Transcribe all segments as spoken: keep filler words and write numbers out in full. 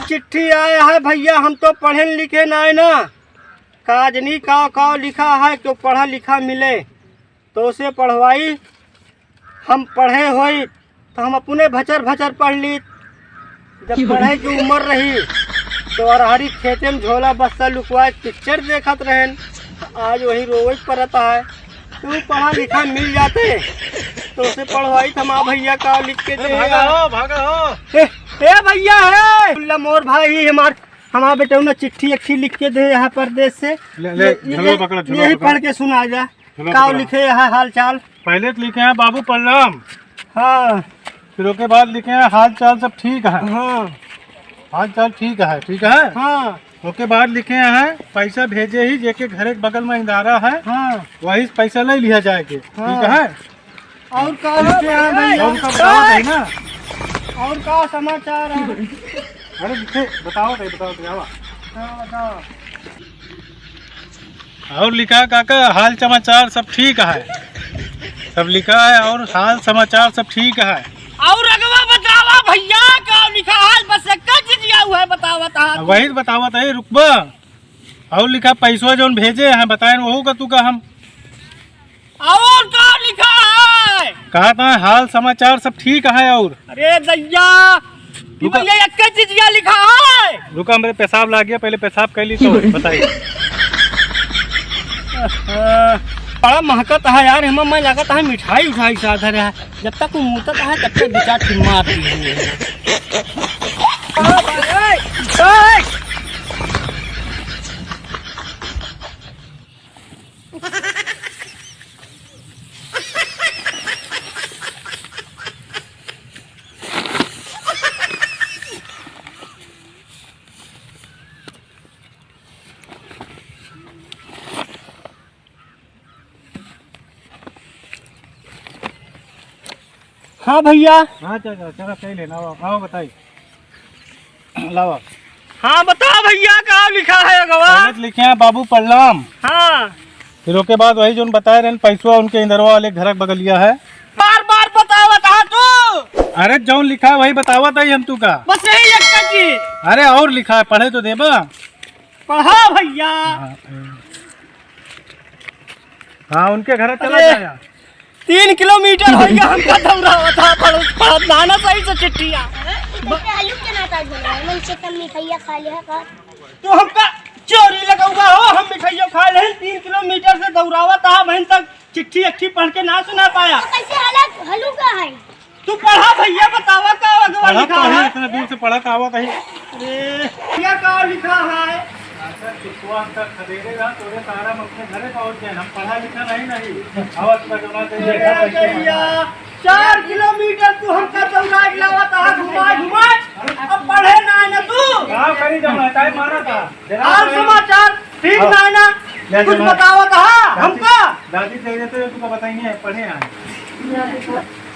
चिट्ठी आया है भइया, हम तो पढ़े लिखे नाहीं ना, का जनी का का लिखा है, केउ पढ़ा लिखा मिले तो उसे पढ़वाई। हम पढ़े होई तो हम अपने भचर भचर पढ़ ली, जब पढ़े की उमर रही तो अरहरी खेते में झोला बस्ता लुकवाए पिक्चर देखत रहेन। आज वही रोवै परत है। तू पढ़ा लिखा मिल जाते तो उसे पढ़वाई थमा भइया का लिख के ए, दे भागा यार। हो, भागा हो। ए, ए भइया है, बोला मोर भाई हमार, हमार बेटऊ ने चिट्ठी अट्ठी लिख के दे यहाँ परदेस से। ले, ले, ये, झोला ये, पकड़ा, झोला यही पकड़ा। पढ़ के सुना जा। झोला का पकड़ा। लिखे है हाल चाल? पहले तो लिखे हैं बाबू प्रणाम। हाँ। फिर ओके बाद लिखे हैं हाल चाल सब ठीक है। हाँ। हाल चाल ठीक है, ठीक है? हाँ। ओके बाद लिखे हैं पैसा भेजे ही जेके घरे के बगल में इंदारा है, हाँ। वही से पैसा ले लिया जाए के, हाँ। ठीक है? और का लिखे हैं भइया? और का बताओ भाई ना। और का समाचार है? अरे लिखे, बताओ भाई, बताओ भाई, आवा। हाँ, बताओ। और लिखा काका, हाल समाचार सब ठीक है, सब लिखा है और हाल समाचार सब ठीक है। और अगवा बतावा भइया, का लिखा है? बस एक चीज या हुआ है, बतावा ता। अब वही बतावा ता, रुकबा। और लिखा, पैसवा जौन भेजे हैं, बताए वहू का तू का हम। और का लिखा है? कहा था हाल समाचार सब ठीक है और। अरे दैया, ई रुका। भइया एक चीज या लिखा है। रुका, हमरे पेशाब लाग गया, पहले पेशाब कर ली तो बताई। बड़ा महकत है यार, हमें मैं लागत है मिठाई उठाई साथ है, जब तक वो मुतत है तब तक दो चार ठिन मार दी है। हाँ भइया। हाँ चाचा, चला सही लेना, आओ, आओ बताई। लावा। हाँ, बताओ भइया, का लिखा है अगवा? पहले तो लिखे हैं बाबू प्रणाम। हाँ। फिर ओके बाद वही जोन बताए रहन, पैसवा उनके इंदरवा वाले घर के बगलिया है। बार बार बतावत हा तू। अरे जौन लिखा है वही बतावत है हम तू का। बस यही एक चीज। अरे और लिखा है, पढ़े तो देबा। पढ़ा भइया। हाँ, हाँ, उनके घर चला अरे। जाया। तीन किलोमीटर होइगा हमका दौड़ावत हा, पढ़-, पढ़त ना, ना सही से चिट्ठिया। बेटे, आलू के नाता झोला है, मन से कम मिठाइया खा ले है का? तू हमका चोरी लगौगा हो, हम मिठाइया खा ले, तीन किलोमीटर से दौड़ावत हा, बहन तक चिट्ठी अट्ठी पढ़ के ना सुना पाया। तो कैसे हालत हलू का है? तू पढ़ा भइया, बतावा का अगवा पढ़त लिखा तो है, है। इतने दूर से पढ़त आवत है। अरे, भइया का लिखा है? अच्छा, चिट्ठवा हमका खदेरे रहा, तोरे सहारा हम अपने घरे पहुंच गए। हम पढ़ा लिखा नहीं, नहीं। आवा, तू का जमा दे दे। अरे भइया, चार किलोमीटर तू हमका दौड़ा के लावत आ, घुमा, घुमा। अब पढ़े ना है ना तू। का करी जमा, टाइम मारा था। हाल समाचार ठीक अब ना है ना? ले कुछ जमा। बतावत हा दादी, हमका? दादी दे देते, तू का बताई नहीं है, पढ़े हैं।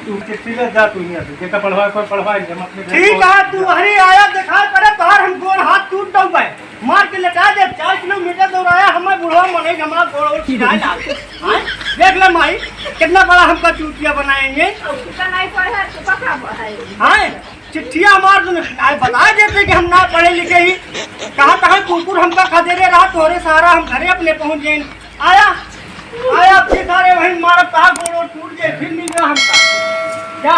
तू चिट्ठी ले जा, तू यहाँ से, जेका पढ़वा, कोई पढ़वा ही, हम अपने घर ठीक पहुँच है, तू वही आया, दिखाई पड़े, तोहार हम गोड़ हाथ टूट डूबे, मार के लेटा दे, चार किलोमीटर दौड़ाया, हमें बुढ़वा मने हमारा गोड़ और चिढ़ाए डाल। हाँ? देख ले माई, कितना बड़ा हमका चूतिया बनाएंगे। उसका नहीं पढ़ा, तो पका है। हाँ? चिट्ठिया हमार तो नहीं, आए बता देते कि हम ना पढ़े लिखे ही। कहाँ, कहाँ कुकुर हमका खदेरे रहा, तोहरे सहारा हम घरे अपने पहुँच गए। आया, आया, फिर सारे वहीं मारत, कहा गोड़ वोड़ टूट गए, फिर मिल गया हमका। क्या?